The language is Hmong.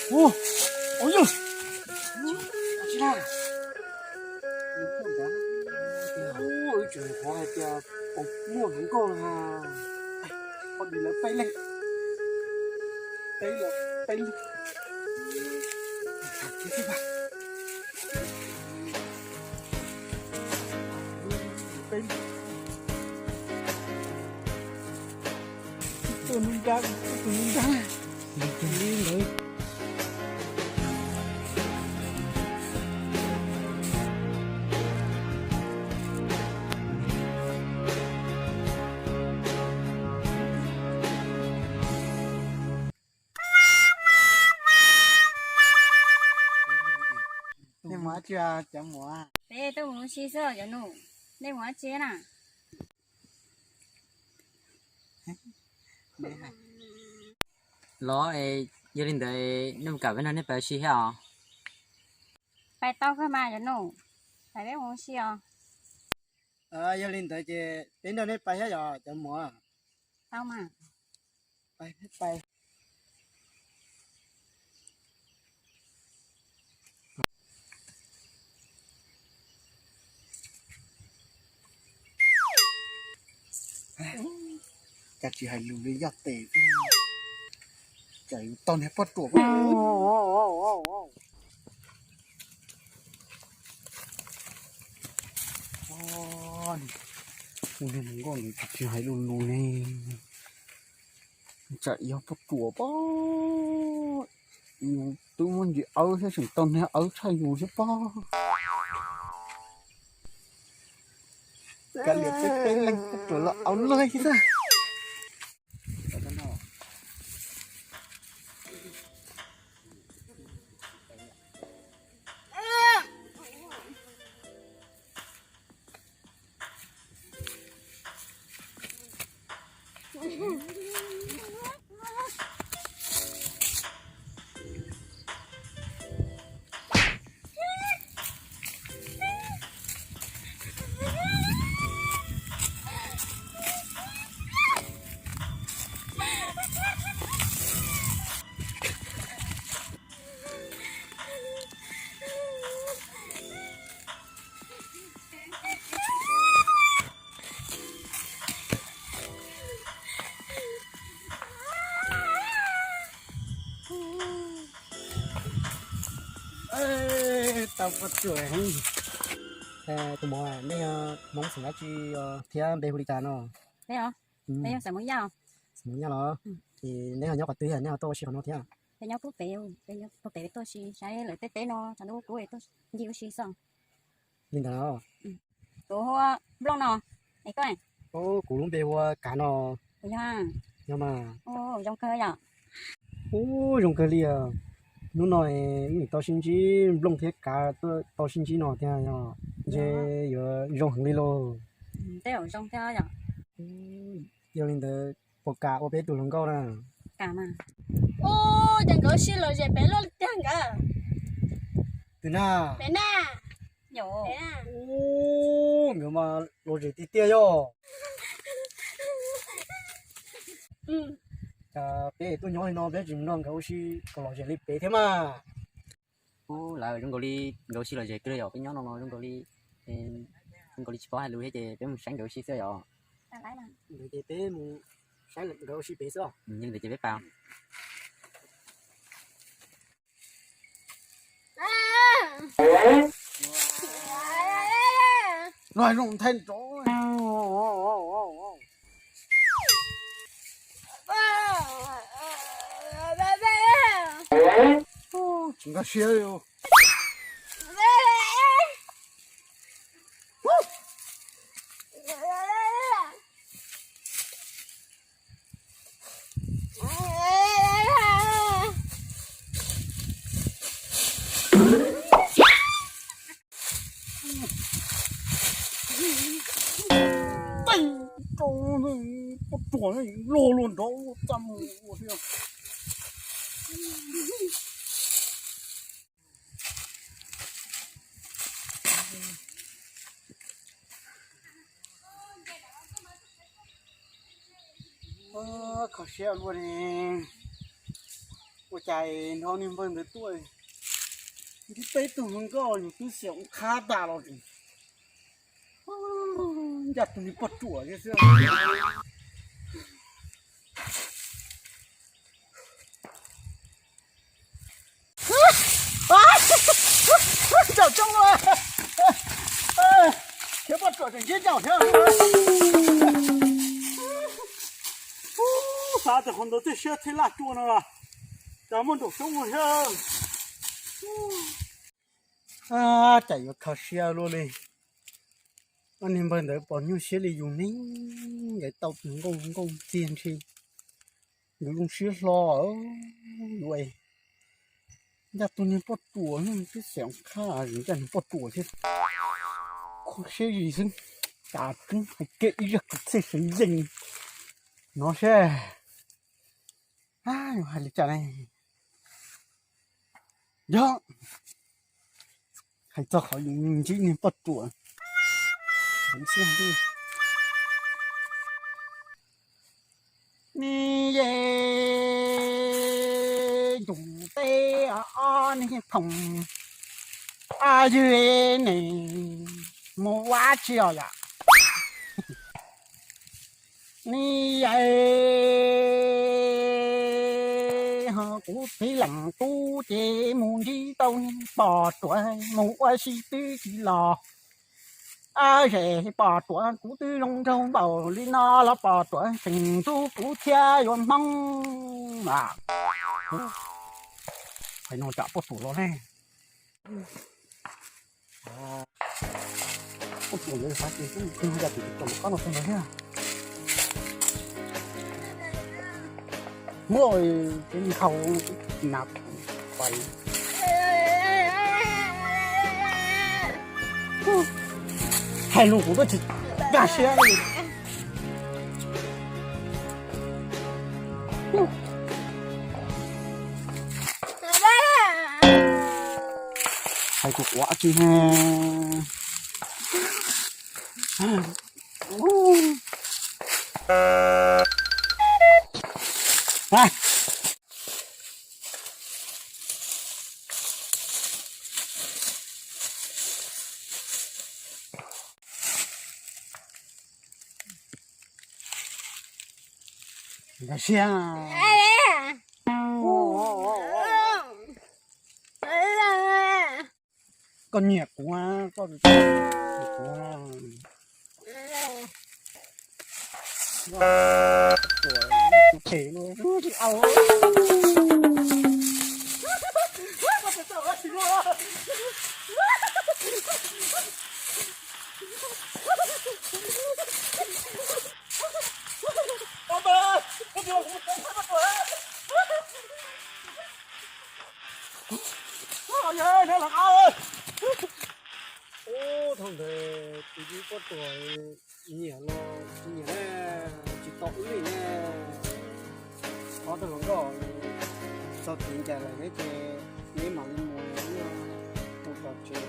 Ua, ua yog, tsis na, ua, wb tseem qhov hais tias pom muaj hluas nkauj na, poj niam lawv peb leeg, peb leeg, peb leeg, peb leeg, tus nus nrab, tus nus nrab, li ntawd. Nej mus dab tsi cov muam? Peb tuaj mus ua si xwb cov nus, nej mus dab tsi na? Los, yog li ntawd nej mus kam peb nrog nej pais ua si thiab os? Pais tau kawg mas cov nus, pais peb mus ua si os. Yog li ntawd ces peb nrog nej pais thiab yom cov muam? Tau mas. Pais, peb pais. Cas tsis hais lus li yog tes, cas yus tau niag poj ruam. Ua niag hluas nkauj nws tsis hais lus lus ne, tsam yog poj ruam pob. Yus twb muab ntsis awb thiab tseem tau niag awb tshaj yus thiab pob. Kav liam peb peb leeg poj ruam los awb luaj xwb. Tau poj ruam heev. Tus muam, nej yog Hmoob xeem dab tsi thiab npe hu li cas no? Peb os, peb yog xeem Hmoob Yaj. Xeem Hmoob Yaj los? Ces neb ho nyob qhov twg, nej ho tuaj ua si qhov no thiab? Peb nyob puag pem, peb nyob puag pem tuaj ua si saib lawv tej teb no, tshav ntuj kub tuaj ncig ua si xwb. Li ntawd los? Kuv hu ua Nplooj no, es koj? Kuv lub npe hu ua Kav no. Kuv yog. Yog mas. Zoo kawg yom. Ub, zoo kawg li os. Hnub no wb tau sib ntsib, Nplooj thiab Kav tau sib ntsib no thiab yog, ntshe yuav zoo heev li lauj. Tej zaum zoo thiab yom. Yog li ntawd puas kam ua peb tus hluas nkauj na? Kam mas. Ub, ces nkawd sib lom zem pem loj li tiag nkawd. Tus na? Pem na. Ub, nkawd mas lom zem tiag tiag yog. Cas peb tuaj nyob li no peb tsis nrog nkawd ua si kom lom zem li pem thiab mas. Ub, lawv zoo nkaus li nkawd ua si lom zem kawg li yom, peb nyob no no zoo nkaus li, zoo nkaus li tsis paub hais lus thiab ces peb mus saib nkawd ua si xwb yom. Ces peb mus saib nkawd ua si pem xwb. Yog li ntawd ces peb pais. Los zoo nthaij nrov. Tsis nkag siab li. Teej rau poj ruam loj luaj nrov txaj muag thiab. Kho siab luaj li. Ua cas nrog niag npawg ntawd tuaj, ntsib peb tug hluas nkauj nws twb xyaum qhab tas los, ncaj tus niag poj ruam thiab xwb. Ncaum tsoob, khiav poj ruam tseem ntsib ncaum thiab. Xav tias qhov ntawd tej siab txhij laj cua no los cas muaj nraum xyoob thiab. Cas yuav kho siab luaj li. Ob niag npawg ntawd pom nyuaj siab li yus ne, nkawd tau tus nkauj nkauj txiag ntshe nkawd zoo siab hlo. Yuav ncaj tus niag poj ruam, twb xeem qhab ncaj niag poj ruam thiab. Kho siab zis xwb, cas twb hais kiag ib zaj kwv txhiaj seev yeej no seb. Yus hais li cas ne? Yog hais txog qhov yus ntsib niag poj ruam, ni ye ntus teb ob niag khoom, ywg ne mus ua tsi os yom? Ni ye ho kuv txiv leej tub ces mus ntsib tau poj ruam mus ua si twb tsis los. Ab, zem poj ruam kuv twb zoo nraug npaum li no los poj ruam tseem ntxub kuv thiab yuav hmoob. Hais no tsam poj ruam los ne. Poj ruam ntawd xav tias kuv tus tub ntawd thiab. Muab cov nkhaus na pais. Hais lus kuv twb tsis nkag siab li. Hais kuv quav tsis ne. Nkag siab. Koj nyiam kuv, koj nyiam kuv. Kuv them luaj. Ub, thaum ntawd tus tub poj ruam nyiam los tsis nyiam ne, tsis tau wb li ne. Ob tug hluas nkauj txog kev ncaim lawm thiab ces neb mam li mus, mus tom tsev.